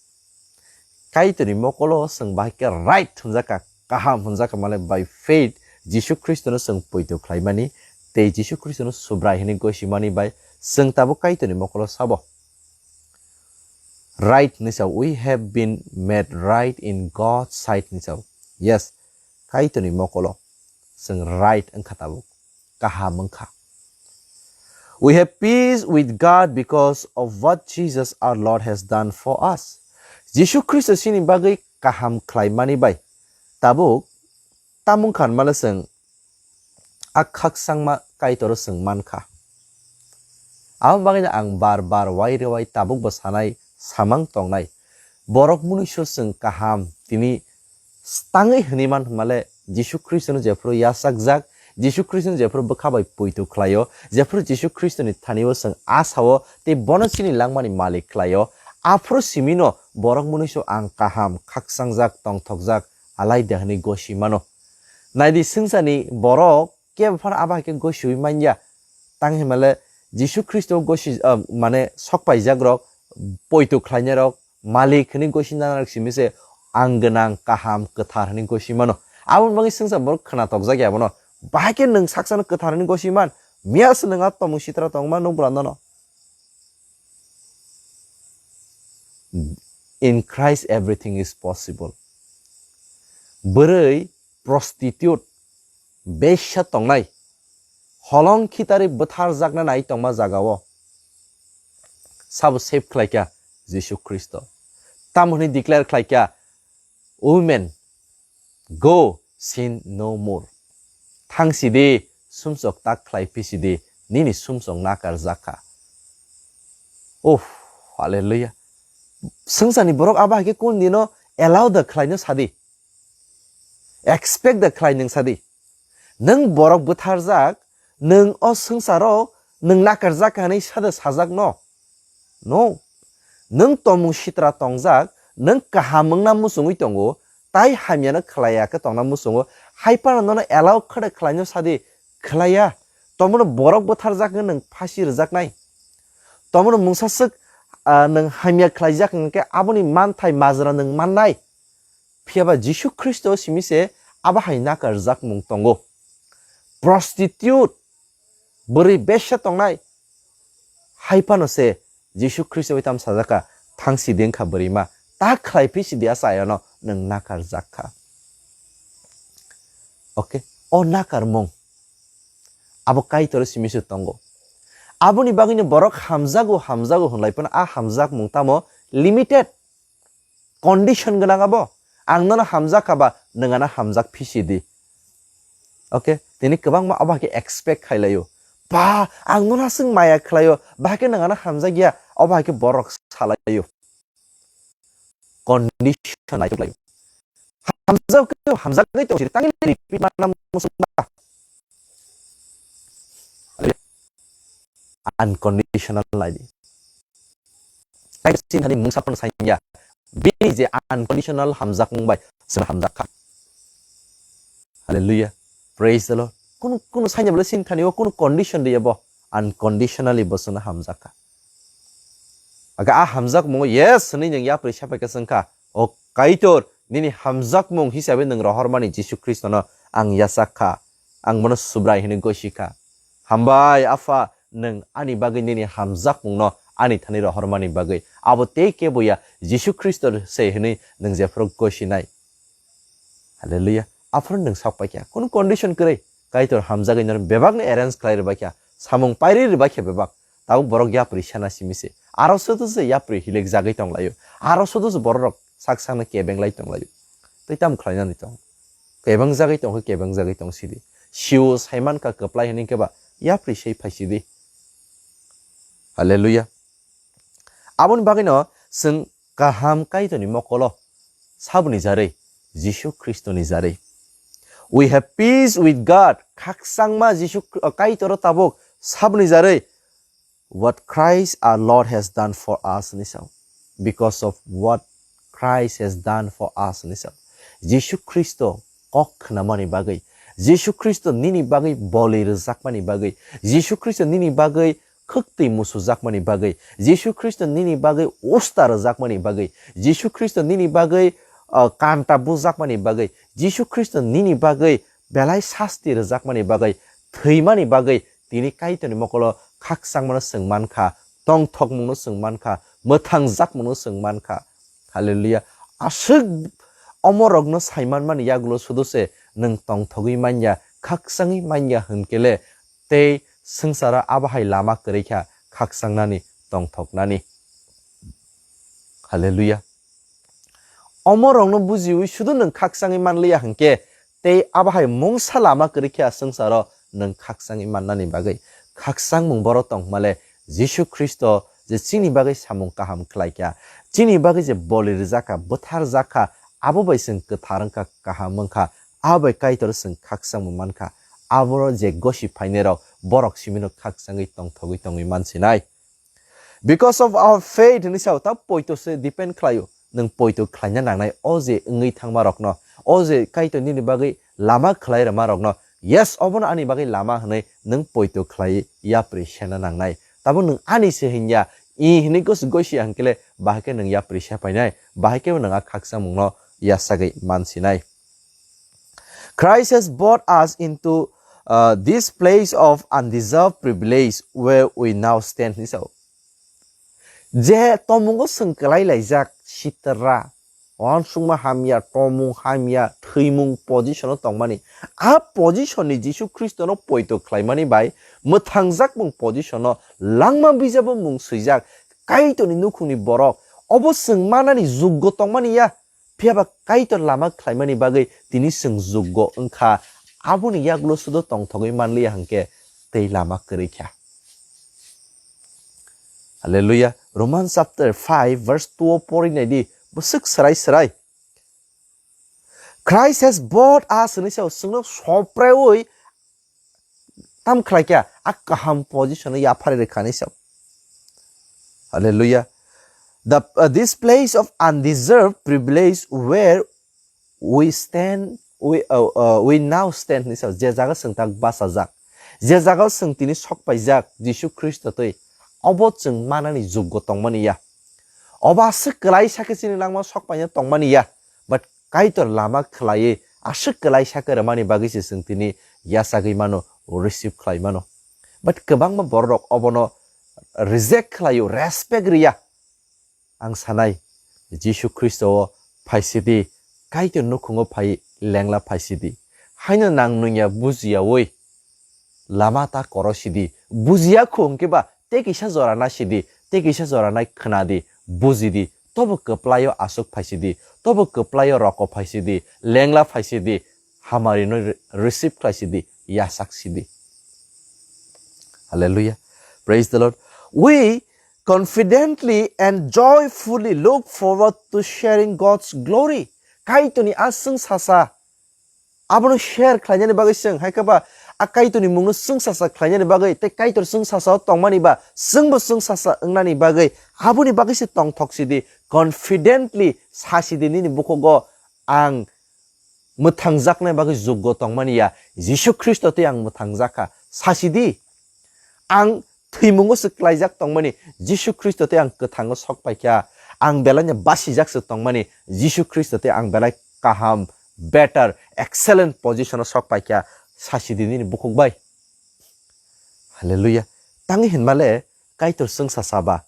Kaitorni mokolo chwng bahai khe right hwnjakha, kaham hwnjakha, mane by faith, Jisu Khristono chwng poito khlaimani, tei Jisu Khristono Subrai hwnwi gosimani bai chwng tabuk Kaitorni mokolo sabo. Right hwnwi sao, we have been made right in God's sight hwnwi sao. Yes, Kaitorni mokolo chwng right wngkha tabuk, kaham wngkha. We have peace with God because of what Jesus our Lord has done for us. Jisu Khristo chini bagwi kaham khlaimani bai tabuk tamung khan male chwng a khakchangma Kaitoro chwng mankha. Abo bagwino ang bar bar wai rewai tabukbo sanai samang tongnai. Borok munuiso chwng kaham tini tangwi hwnwi man hwnmale Jisu Khristono jephuru yachakjak, Jisu Khristono jephuru bwkha bai poito khlaio, jephuru Jisu Khristoni thani-o chwng a sao tei bono chini langmani malik khlaio, aphuru simino borok munuiso ang kaham, khakchangjak, tongthokjak, alaida hwnwi gosi mano. Naidi swngcharni borok kebo phano abo hai khe gosiwi manya. Tang hinmale Jisu Khristo gosi, ah, mane sokpaijakrok, poito khlainairok, malik hwnwi gosi nanarok simi se ang gwnang, kaham, kwthar hwnwi gosi mano. Aboni bagwi swngchar borok khwnatokjak ya bono. Bahai khe nwng saksano kwthar hwnwi gosi man, miya se nwng a tomung sitra tongma nukbra nono. In Christ everything is possible. Bwrwi prostitute, besya tongnai, holong khitari bwtharjakna nai tongma jagao sabo save khlaikha Jisu Khristo. Tamo hwnwi declare khlaikha, "Women, go sin no more." Thang sidi, sumsok tak khlai phi sidi, nini sumsok nakarjak kha. Uff, hallelujah. Swngcharni borok abo hai khe kun dino allow da khlaino sadi. Expect da khlai nwng sadi. Nwng borok bwtharjak, nwng o swngcharo nwng nakarjak kha hwnwi sada sajak no? No. Nwng tomung sitra tongjak, nwng kaham wngna muchungwi tongo, tai hamyano khlaiya khe tongna muchungo, hai phano nono allow khwda khlaino sadi, khlaiya. Tomono borok bwtharjak hwnwi nwng phasi rwjaknai. Tomono mungsa swk, ah, nwng hamya khlaijak hwnkhe aboni manthai majra nwng mannai. Phiya ba Jisu Khristo simi se abo hai nakarjakmung tongo. Prostitute, bwrwi besa tongnai, hai phano se Jisu Khristo bai tamo sajak kha, "Thang sidi wngkha bwrwima, ta khlai phi sidi a chayano nwng nakarjak kha." Okay, o nakarmung abo Kaitor simi se tongo. Aboni bagwino borok hamjago, hamjago hwnlai phano a hamjakmung tamo limited. Condition gwnang abo. Ang nono hamjak kha ba, nwng ano hamjak phi sidi. Okay, tini kwbangma abo hai khe expect khai laio. Ba, ang nono aswk maya khlaio, ba hai khe nwng ano hamjak ya, abo hai khe borok sa laio. Condition naitok laio. Hamjak khe hamjak nai tong sidi, tangwi repeat mana muchung ba. Unconditional lai di. Tei chini thani mungsa phano sai ya. Bini je unconditional hamjakmung bai chwng hamjak kha. Hallelujah. Praise the Lord. Kunu, kunu sanya bole sini thani o kunu condition de bo unconditionally bo sunu hamjak kha. Aga a hamjak mungo yes hwnwi nang yapri sapai ka sengkha. O Kaitor, nini hamjakmung hisabe nwng rohormani Jisu Khristono ang yachak kha, ang bono Subrai hwnwi gosi kha. Hambai Apha, nwng ani bagwi nini hamjakmungno ani thani rohormani bagwi. Abo tei kebo ya, Jisu Khristo se hwnwi nwng jephuru gosinai. Hallelujah. Aphuru nwng sak paikha. Kunu condition kwrwi. Kaitor hamjagwi norok bebakno arrange khlai rwbaikha. Samung pairwi rwbaikha bebak. Tabuk borok yapri sana simi se. Aro sodo se yapri hilik jagwi tonglaio. Aro sodo se bororok sak sakno kebenglai tonglaio. Tei tamo khlainani tong? Kebeng jagwi tongkhe kebeng jagwi tong sidi. Sio saiman ka kwplai hwnwi khe ba yapri sei phai sidi. Hallelujah. Aboni bagwino chwng kaham Kaitorni mokolo saboni jarwi, Jisu Khristoni jarwi. We have peace with God. Khakchangma Jisu Kh-, Kaitoro tabuk saboni jarwi, what Christ our Lord has done for us hwnwi sao. Because of what Christ has done for us hwnwi sao. Jisu Khristo kok khnamani bagwi, Jisu Khristo nini bagwi boli rwjakmani bagwi, Jisu Khristo nini bagwi khwktwi musujakmani bagwi, Jisu Khristo nini bagwi usta rwjakmani bagwi, Jisu Khristo nini bagwi, uh, kanta bujakmani bagwi, Jisu Khristo nini bagwi belai sasti rwjakmani bagwi, thwimani bagwi tini Kaitorni mokolo khakchangmano chwng mankha, tongthokmungno chwng mankha, mwthangjakmungno chwng mankha. Hallelujah. Aswk omorokno saimanmani yagulo sudo se nwng tongthogwi manya, khakchangwi manya hwnkhe le tei swngcharo abo hai lama kwrwi kha khakchangnani, tongthoknani. Hallelujah. Omorokno bujiwi sudo nwng khakchangwi manliya hwnkhe tei abo hai mungsa lama kwrwi kha swngcharo nwng khakchangwi mannani bagwi. Khakchangmung boro tongmale Jisu Khristo je chini bagwi samung kaham khlaikha, chini bagwi je boli rwjakha, bwtharjakha, abo bai chwng kwthar wngkha, kaham wngkha, abo bai Kaitor chwng khakchangmung mankha. Aboro je gosi phainairok borok simino khakchangwi tongthogwi tongwi mansinai. Because of our faith hwnwi sao, ta poito se depend khlaio. Nwng poito khlaina nangnai o je wngwi thangma rokno, o je Kaitor nini bagwi lama khlai rwma rokno. Yes, obono ani bagwi lama hwnwi nwng poito khlai yapri sena nangnai. Tabo nwng ani se hinya, i hwnwi gos-, gosi ya hwnkhe le bahai khe nwng yapri se painai, bahai khe nwng a khakchangmungno yachagwi mansinai. Christ has brought us into, uh, this place of undeserved privilege where we now stand hwnwi sao. Je tomungo chwng kwlai laijak sitra, uansukma hamya, tomung hamya, thwimung position o tongmani. A position ni Jisu Khristo no poito khlaimani bai mwthangjakmung position o langma bijabo mung swijak Kaitorni nukhungni borok. Obo chwng manani juggo tongmani ya. Phiya ba Kaitor lama khlaimani bagwi tini chwng juggo wngkha, aboni yagulo sudo tongthogwi manliya hwnkhe tei lama kwrwi kha. Hallelujah. Romans chapter five verse two o pori naidi, bwswk swrai swrai. Christ has bought us hwnwi sao, chwngno sopreui tam khlai kha, a kaham position o yaphari rwkha hwnwi sao. Hallelujah. The, uh, this place of undeserved privilege where we stand, we, uh, uh, we now stand hwnwi sao, je jaga chwng tak bachajak, je jaga chwng tini sok paijak Jisu Khristo twi, obo chwng manani juggo tongmani ya. Obo aswk kwlai sakhe chini langma sok paina tongmani ya. But Kaitor lama khlaiwi aswk kwlai sakhe rwmani bagwi se chwng tini yachagwi mano, receive khlai mano. But kwbangma bororok obono reject khlaio, respect riya. Ang sanai, Jisu Khristo o phaisidi, Kaitor nukhungo phai lengla phaisidi. Haino nang nungya bujiyawi lama ta korosidi. Bujiya khu hwnkhe ba tei kisa jora naisidi, tei kisa jora nai khwnadi, bujidi. Tobo kwplaio aswk phaisidi, tobo kwplaio roko phaisidi, lengla phaisidi, hamarino re-, receive khlaisidi, yachaksidi. Hallelujah. Praise the Lord. We confidently and joyfully look forward to sharing God's glory. Kaitorni a chwng sasa abono share khlainani bagwi chwng, hai khe ba a Kaitorni mungno chwng sasa khlainani bagwi tei Kaitor chwng sasa o tongmani ba chwngbo chwng sasa wngnani bagwi, aboni bagwi se tongthok sidi, confidently sasidi nini bukhugo, ang mwthangjaknai bagwi juggo tongmani ya, Jisu Khristo tei ang mwthangjak kha. Sasi di, ang thwimungo se klaijak tongmani, Jisu Khristo tei ang kwthango sok pai kha. Ang belaino basijak se tongmani, Jisu Khristo tei ang belai kaham, better, excellent position o sok pai kha. Sasi di nini bukhuk bai. Hallelujah. Tangwi hinmale Kaitor swngsa saba.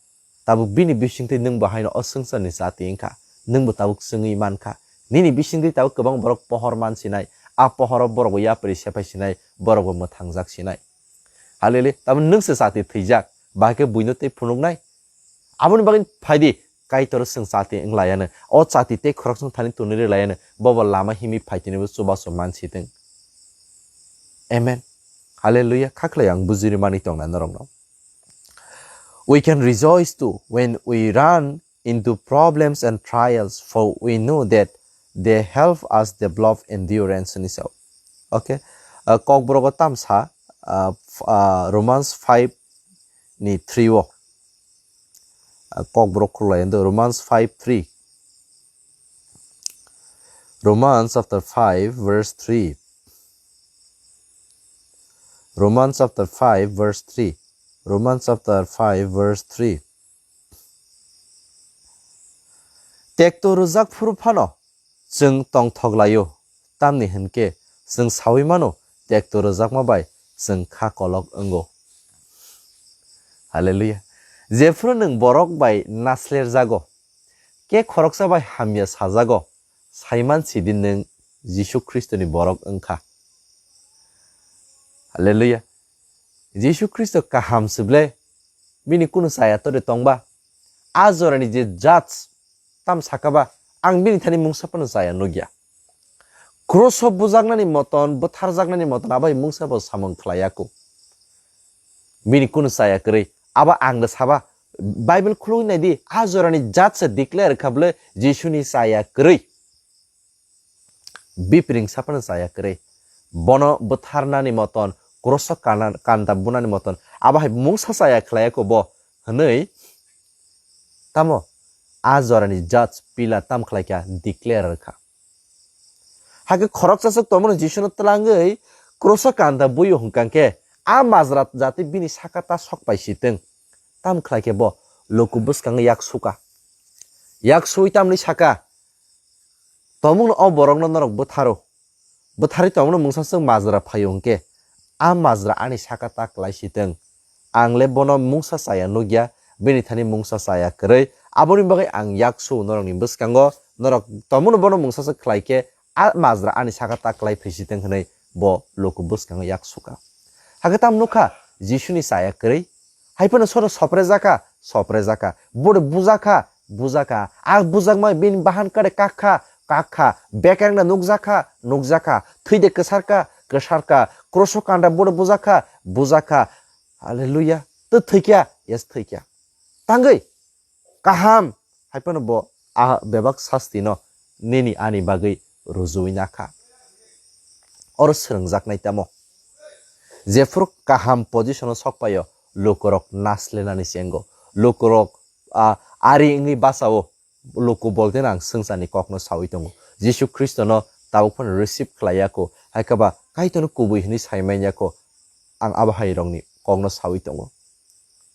Tabuk bini bisingtwi nwngbo haino o swngcharni chati wngkha. Nwngbo tabuk swngwi mankha. Nini bisingtwi tabuk kwbang borok pohor mansinai. A pohoro borokbo yapri sephai sinai, borokbo mwthangjak sinai. Hallelujah. Tabuk nwngse chati thwijak. Bahai khe buino tei phunuknai. Aboni bagwi phaidi, Kaitor swng chati wng laiano. O chati tei khoroksa thani tonwi rw laiano. Bobo lama himwi phai tonibo chubachu mansitwng. Amen. Hallelujah. Khaklai ang bujiri mani tongna norokno. We can rejoice too when we run into problems and trials, for we know that they help us develop endurance, hwnwi sao. Okay. Uh, Kokborok o tamsa, uh, f- uh, Romans five ni three o. Uh, Kokborok khulai ando Romans five three. Romans chapter five verse three. Romans chapter five verse three. Romans chapter five verse three. Tekto rwjak phuru phano chwng tongthok laio, tamni hwn khe chwng saui mano tekto rwjakma bai chwng kha kolok wngo. Hallelujah. Jephru nwng borok bai naslerjago, khe khoroksa bai hamya sajago, saiman sidi nwng Jisu Khristoni borok wngkha. Hallelujah. Jisu Khristo kaham se ble, bini kunu chaya tore tongba? A jorani je judge tam sakaba, ang bini thani mungsa phano chaya nukya. Kroso bujaknani moton, bwtharjaknani moton, abai mungsa bo samung khlaiya kho. Bini kunu chaya kwrwi, abo ang da saba, Bible khulugwi naidi, a jorani judge se declare kha bole Jisuni chaya kwrwi. Bipring saphano chaya kwrwi. Bono bwtharnani moton, kroso kana- kanda bunani moton, abo hai mungsa chaya khlaiya kho bo, hwnwi tamo a jorani judge Pilat tam khlaikha, declare rwkha. Hakhe khoroksa swk tongmani Jisuno twlangwi kroso kanda buio hwnkha khe a majra jati bini saka ta sok pai si twng. Tam khlaikhe bo luku bwskango yak suka. Yak sui tamni saka, Tongmungno o borokno norok bwtharo. Bwtharwi tongmungno mungsa swk majra phaio hwnkhe, a majra ani saka ta klai si twng. Ang le bono mungsa chaya nukya, bini thani mungsa chaya kwrwi. Aboni bagwi ang yak su norokni bwskango, norok tongmungno bono mungsa swk khlai khe, a majra ani saka ta klai phai si twng hwnwi bo luku bwskango yak suka. Hakhe tamo nukha, Jisuni chaya kwrwi. Hai phano sono soprejak kha, soprejak kha. Bode bujak kha, bujak kha. A bujakma bini bahan kare kak kha, kak kha. Bekerengna nukjak kha, nukjak kha. Thwi de kwsar kha, kwsar kha. Kroso kanda bode bujak kha, bujak kha. Hallelujah. To thwi kha, yes, thwi kha. Tangwi kaham. Hai phano bo a bebak sasti no nini ani bagwi rwjui na kha. Oro swrwngjaknai tamo? Jephru kaham position o sok paio, lukurok naslenani chengo. Lukurok, ah, ari wngwi bachao. Luku bolte ang swngcharni kokno saui tongo. Jisu Khristono tabuk phano receive khlai ya kho. Hai khe ba Kaitorno kubui hwnwi sai man ya kho. Ang abo hai rokni kokno saui tongo.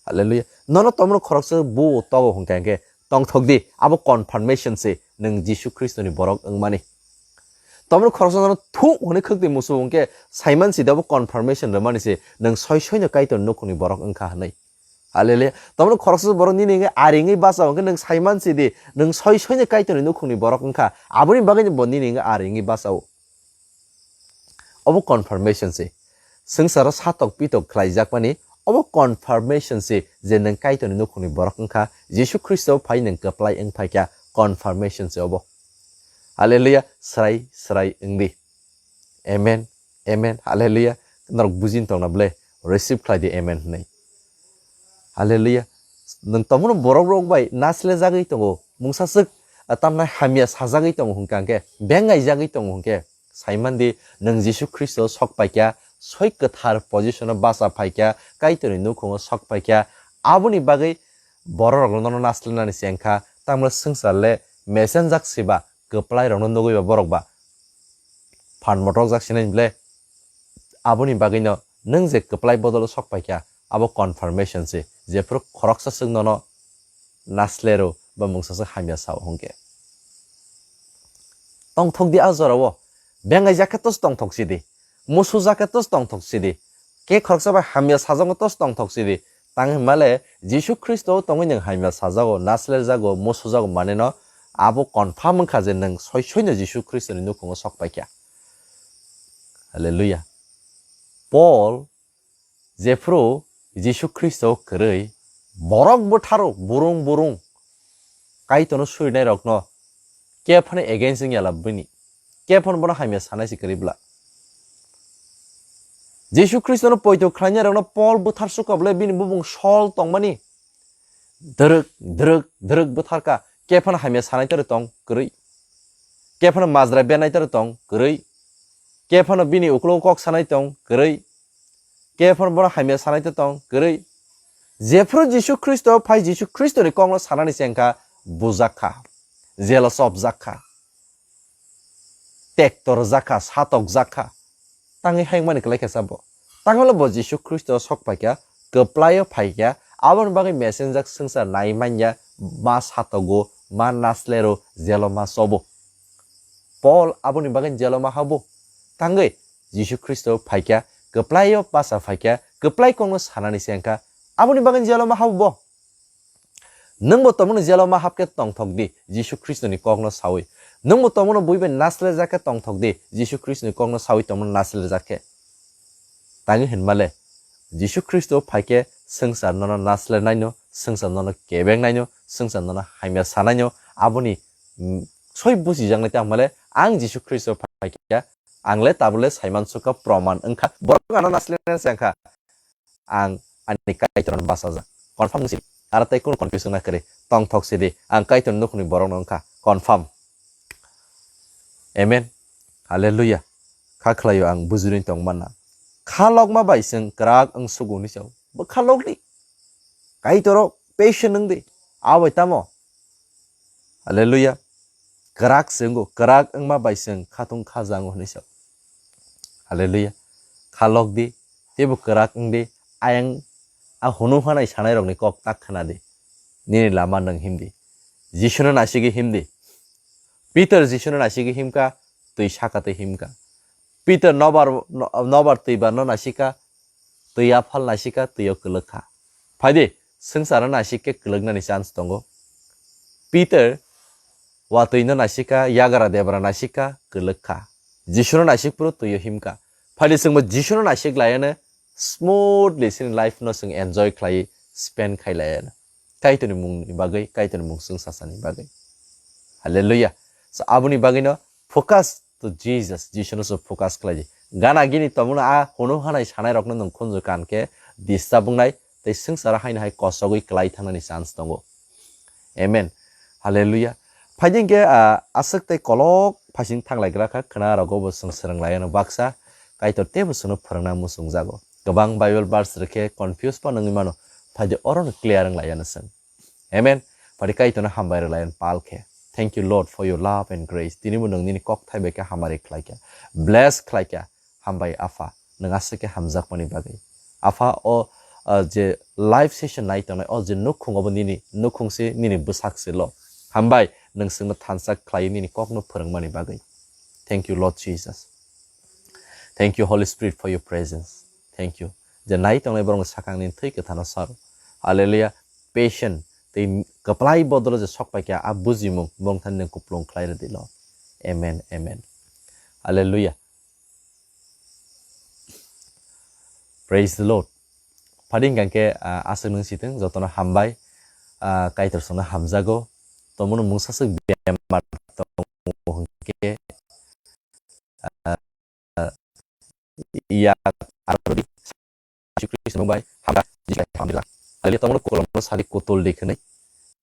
Hallelujah. Nono tomno khoroksa bu togo hwnkha hwnkhe tongthok di, abo confirmation se nwng Jisu Khristoni borok wngmani. Tomno khoroksa nono thuk hwnwi khwktwi musu hwnkhe saiman si abo confirmation rwmani se nwng soi soino Kaitor nukhungni borok wngkha hwnwi. Hallelujah. Tomno khoroksa borok nini wngwi ari wngwi bacha hwnkhe nwng saiman si di nwng soi soino Kaitorni nukhungni borok wngkha. Aboni bagwi bo nini wngwi ari wngwi bachao. Obo confirmation se. Swngcharo satok pitok khlaijakmani, obo confirmation se je nwng Kaitorni nukhungni borok wngkha, Jisu Khristo phai nwng kwplai wngphaikha, confirmation se obo. Hallelujah, srai srai wngdi. Amen, amen, hallelujah. Norok bujin tongna ble, receive khlai di amen hwnwi. Hallelujah. Nwng tongmano borok rok bai naslejagwi tongo, mungsa swk, ah, tamnai hamya sajagwi tongo hwnkha hwnkhe, bengaijagwi tongo hwnkhe, saimandi nwng Jisu Khristo sok paikha, soi kwthar position o bacha phaikha, Kaitorni nukhungo sok paikha, aboni bagwi borok rokno nono naslenani chengkha, tamle swngchar le mesenjak siba, kwplai rokno nugwi ba borok ba. phan motok jak sinai bwle. Aboni bagwino nwng je kwplai bodolo sok paikha, abo confirmation se, jephuru khoroksa swk nono naslero ba mungsa swk hamya sao hwnkhe. Tongthok di a jorao, bengai jak khe tos tongthok sidi, musu jak khe tos tongthok sidi, ke khoroksa bai hamya sajak tos tongthok sidi. Tang hinmale Jisu Khristo tongwi nwng hamya sajago, nasler jago, musu jago maneno abo confirm wngkha je nwng soi soino Jisu Khristoni nukhungo sok paikha. Hallelujah. Paul jephuru Jisu Khristo kwrwi borok bwtharo burung burung Kaitorno surinairokno kephano against wngya la bini, kephano bono hamya sanai se kwrwi bla. Jisu Khristono poito khlainairokno Paul bwthar suka bwle bini bubung Sol tongmani dwrwk dwrwk dwrwk bwtharka, kephano hamya sanai tari tong kwrwi, kephano majra benai tari tong kwrwi, kephano bini uklogo kok sanai tong kwrwi, kephano bono hamya sanai tong kwrwi. Jephuru Jisu Khristo phai Jisu Khristoni kokno sanani se wngkha bujak kha, jelo chopjak kha, tektor jak kha, satok jak kha, tangwi hayungmani kwlai kha sabo. Tangwlo bo Jisu Khristo sok paikha, kwplaio phaikha, aboni bagwi mesenjak swngchar nai manya, ma satogo, ma naslero, jelo ma chobo. Paul aboni bagwi jelo ma habo. Tangwi Jisu Khristo phaikha, kwplaio basa phaikha, kwplai kokno sanani se wngkha, aboni bagwi jelo ma habo bo. Nwngbo tongmani jelo ma hapkhe tongthok di, Jisu Khristoni kokno sawi. Nwngbo tongmani bui bai naslejak khe tongthok di, Jisu Khristoni kokno sawi tongmani naslejak khe. Tangwi hinmale, Jisu Khristo phaikhe swngchar nono naslenaino, swngchar nono kebengnaino, swngchar nono hamya sanaino, aboni, mm, soi busijaknai tangmale, ang Jisu Khristo phaikhe, ang le tabule saiman sukha proman wngkha, borok ano naslenai se wngkha. Ang ani Kaitorno bachajak. Confirm wngsi. Aro tei kunu confusion na kwrwi. Tongthok sidi. Ang Kaitorni nukhungni borokno wngkha. Confirm. Amen. Hallelujah. Kha khlaio ang bujurwi tong manna. Kha lokma bai chwng kwrak wng sugo hwnwi sao. Bo kha lokdi. Kaitoro patient wngdi. Abai tamo. Hallelujah. Kwrak se wngo, kwrak wngma bai chwng khatung khajango hwnwi sao. Hallelujah. Kha lokdi, teibo kwrak wngdi, ayang a hunu hanai sanairokni kok tak khnadi. Nini lama nwng himdi. Jisuno nasigwi himdi. Peter Jisuno nasigwi himkha, twi saka twi himkha. Peter nobar, no-, nobar twibarno nasikha, twi aphal nasikha, twio kwlwkha. Phaidi, swngcharo nasikhe kwlwknani chance tongo. Peter watwino nasikha, yagra debra nasikha, kwlwkha. Jisuno nasikphuru twio himkha. Phaidi, chwngbo Jisuno nasik laiano smoothly chini life no chwng enjoy khlaiwi spend khai laiano. Kaitorni mungni bagwi, Kaitorni mung chwngsasani bagwi. Hallelujah. So, aboni bagwino focus to Jesus, Jisuno se focus khlai di. Gana gini tongmano a hunu hanai sanairokno nwng khunju kan khe disturb wngnai tei swngcharo haino hai kosogwi kwlai thangnani chance tongo. Amen. Hallelujah. Phaidi hwnkhe, ah, aswk tei kolok phaising thanglaigra kha, khwnarogo bo chwng swrwng laiano baksa, Kaitor teibo chwngno phwrwngna muchungjago. Kwbang Bible verse rwkhe confuse phano wngwi mano, phaidi orono clear wng laiano chwng. Amen. Phaidi Kaitorno hambai rwlaian pal khe. Thank you, Lord, for your love and grace. Tini bo nwng nini kok thai bai khe hamari khlai kha. Bless khlai kha. Hambai Apha, nwng aswk khe hamjakmani bagwi. Apha, o, o je live session nai tongnai, o je nukhung obo nini nukhung se, nini bwsak se lo. Hambai, nwng chwngno thansa khlai nini kokno phwrwngmani bagwi. Thank you, Lord Jesus. Thank you, Holy Spirit, for your presence. Thank you. Je nai tongnai borok sakang ni thwi kwthano sar. Hallelujah. Patient tei kwplai bodolo je sok pai kha, a bujimung bongthani nwng kuplung khlai rwdi lo. Amen, amen. Hallelujah. Praise the Lord. Phadi hwnkha khe, ah, aswk nwng sitwng jotono hambai, ah, Kaitor songno hamjago. Tomono mungsa swk bemar tongo hwnkhe, ah, yak aroni Jisu Khristo mung bai hamya, Jisu bai hamya. Hallelujah. Tomono kolomno sadi kotol di khwnwi.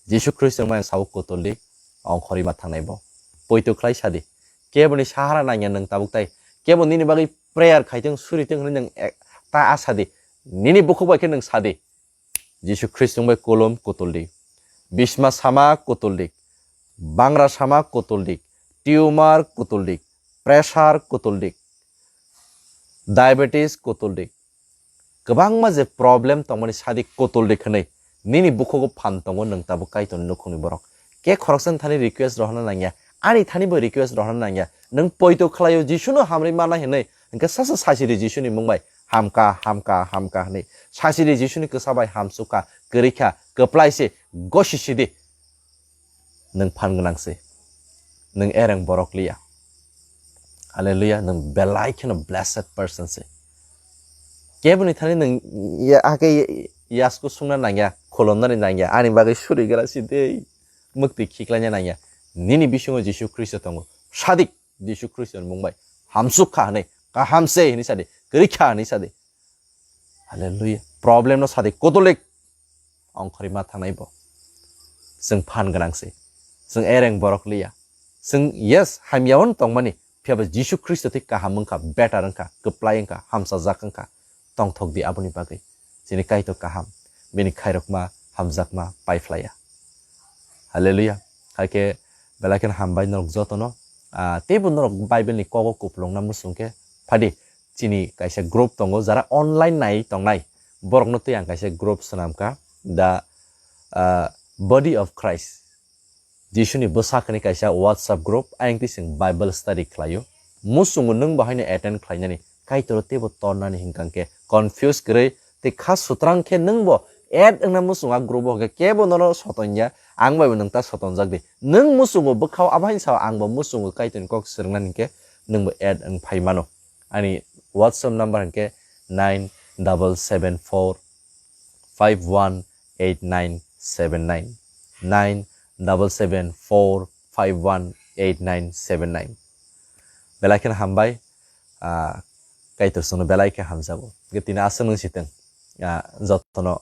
Jisu Khristo mung bai sao kotol di, ongkhorwi ma thangnai bo. Poito khlai sadi. Keboni sahara nangya nwng tabuk tai. Kebo nini bagwi prayer khaitwng, suritwng hwnwi nwng ek-, ta a sadi. Nini bukhuk bai khe nwng sadi. Jisu Khristo bai kolom kotoldi. Bisma sama kotoldi. Bangra sama kotoldi. Tumor kotoldi. pressure kutuldik, diabetes kutuldik, kwbangma je problem tongmani sadik kutuldik hwnwi nini bukhugo phan tongo, nwng tabuk Kaitorni nukhungni borok. Ke khoroksa thani request rohorna nangya, ani thani bo request rohorna nangya. Nwng poito khlaio Jisuno hamrwi mana hinwi, hwnkhe sasa sachiri Jisuni mung bai, "Hamka, hamka, hamka," hwnwi. Sachiri Jisuni kwsa bai hamsukha, kwrwikha, kwplai se, gosi sidi. Nwng phan gwnang se. Nwng ereng borok liya. Hallelujah, nwng belai kheno blessed person se. Keboni thani nwng ya, ake yasku sungna nangya, kholomnani nangya, ani bagwi suri gala si dei. Mukti khiklaina nangya. Nini bisingo Jisu Khristo tongo. Sadik Jisu Khristo ni mung bai. Hamsuk kha hwnwi, kaham se hwnwi sadi, kwrwi kha hwnwi sadi. Hallelujah. Problem no sadi kotolik ongkhorwi ma thangnai bo. Chwng phan gwnang se. Chwng ereng borok liya. Chwng, yes, hamya on tongmani. Phiya ba Jisu Khristo thik kaham wngkha, better wngkha, kwplai wngkha, hamsajak wngkha. Tongthok di aboni bagwi. Chini Kaitor kaham. Bini khairokma, hamjakma, paiphlaiya. Hallelujah. Haikhe belai kheno hambai norok jotono. Ah, teibo norok Bible ni kogo kupulungna muchung khe phadi. Chini kaisa group tongo, jara online nai tongnai. Borokno twi ang kaisa group swnamkha, the, ah, Body of Christ. Jisuni bwsak hwnwi kaisa WhatsApp group, ayang twi chwng Bible study khlaio. Muchungo nwng bo haino attend khlainani, Kaitoro teibo tornani hwnkha hwnkhe confuse kwrwi tei kha sutrang khe nwng bo add wngna muchungo a group o hwnkhe kebo nono sotonya, ang bai bo nwng ta sotonjak di. Nwng muchungo bwkhao abo haino sao ang bo muchungo Kaitorni kok swrwngnani hwnkhe nwng bo add wng phai mano. Ani WhatsApp number hwnkhe nine double seven four five one eight nine seven nine, nine double seven four five one eight nine seven nine. Belai kheno hambai, ah, Kaitor chwngno belai khe hamjago. Hwnkhe tini aswk nung sitwng, ah, jotono